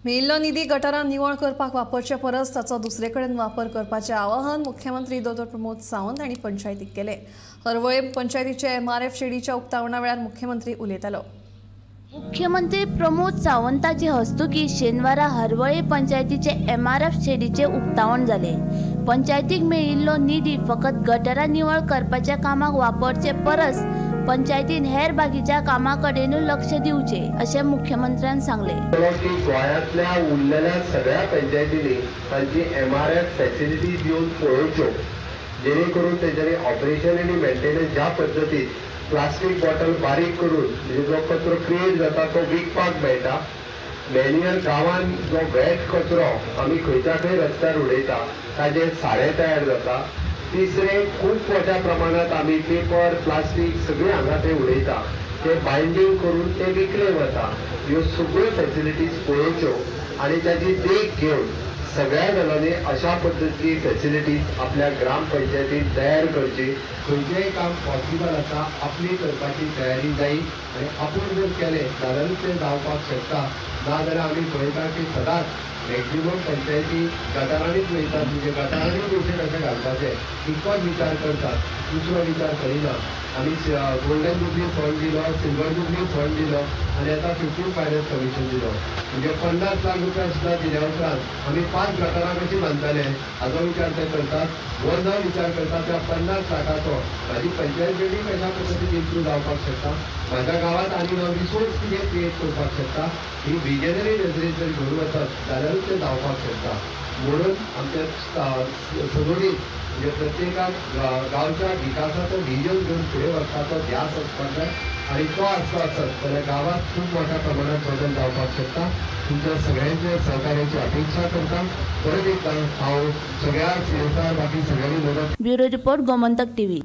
मेळिल्लो निधी गटारां निवळ करपाक वापरचे परस ताचो दुसरे कडेन वापर करपाचें आवाहन मुख्यमंत्री दोतोर प्रमोद सावंत हांणी पंचायतीक केलें. हरवळे पंचायतीचे एमआरएफ शेडीच्या उक्तावणा वेळार मुख्यमंत्री उलयतालो. मुख्यमंत्री प्रमोद सावंताचे हस्तुकी शेनवारा हरवळे पंचायतीचे एमआरएफ शेडीचे उक्तावण जाले. पंचायतीक मेळिल्लो निधी फकत गटारां निवळ करपाच्या कामाक वापरचे परस पंचायतीन हेर बाकीच्या कामा कडेनूय लक्ष दिवचे अशें मुख्यमंत्र्यान सांगलें. की गोंयांतल्या उरलेल्या सगळ्या पंचायतींनी तांची एमआरएफ फॅसिलिटीज येवन पळोवच्यो, जेणे करून तेंच्यांनी ऑपरेशन आनी मेंटेनन्स ज्या पद्दतीन प्लास्टीक बॉटल बारीक करून म्हणजे जो कचरो क्रिएट जाता तो विकपाक मेळटा. मॅन्युअल गांवान जो वेट कचरो आमी खंयच्या खंय रस्त्यार उडयता ताजें सारें तयार जाता. तिसरें, खूब मोठ्या प्रमाणांत आमी पेपर प्लास्टीक सगळें हांगा थंय उडयता, ते बायंडींग करून ते विकले वता. ह्यो सगळ्यो फॅसिलिटीज पळोवच्यो आनी ताची देख घेवन सगळ्या जाणांनी अशा पद्दतीची फॅसिलिटीज आपल्या ग्रामपंचायतीन तयार करची. खंयचेंय काम पॉसिबल आसा, आपली करपाची तयारी जायी आनी आपूण जर केलें जाल्यारूच तें जावपाक शकता. ना जाल्यार आमी पळयता की सदांच मॅक्झिमम पंचायती गटारांनीच वयतात, म्हणजे गटारांनी पयशे कशे घालपाचे इतकोच विचार करतात, दुसरो विचार करिना. आमी गोल्डन जुबली फंड दिलो, सिल्वर जुबली फंड दिलो आनी आतां 15 फायनान्स कमिशन दिलो. म्हणजे 50 लाख रुपया सुद्दां दिल्या उपरांत आमी 5 गटारां कशीं बांदतले हाजो विचार ते करतात. हो न विचार करता त्या 50 लाखाचो म्हाजी पंचायत बिल्डींग कशा पद्दतीन इम्प्रूव जावपाक शकता, म्हाज्या गांवांत आनी नवो रिसोर्स कितें क्रिएट करपाक शकता, ही विजनरी नजरेन जर घेवन वचत जाल्यारूच तें जावपाक शकता. म्हणून आमच्या सदोडीत म्हणजे प्रत्येकाक गांवच्या विकासाचो विजन घेवन फुडें वचपाचो ध्यास आसपाक जाय आनी तो आसलो आसत जाल्यार गांवांत खूब मोठ्या प्रमाणात बदल जावपाक शकता. तुमच्या सगळ्यांच्या सहकार्याची अपेक्षा करता. परत एकदा हांव सगळ्या सीएसआर बाकी सगळ्यांनी मदत. Bureau report, Gomantak TV.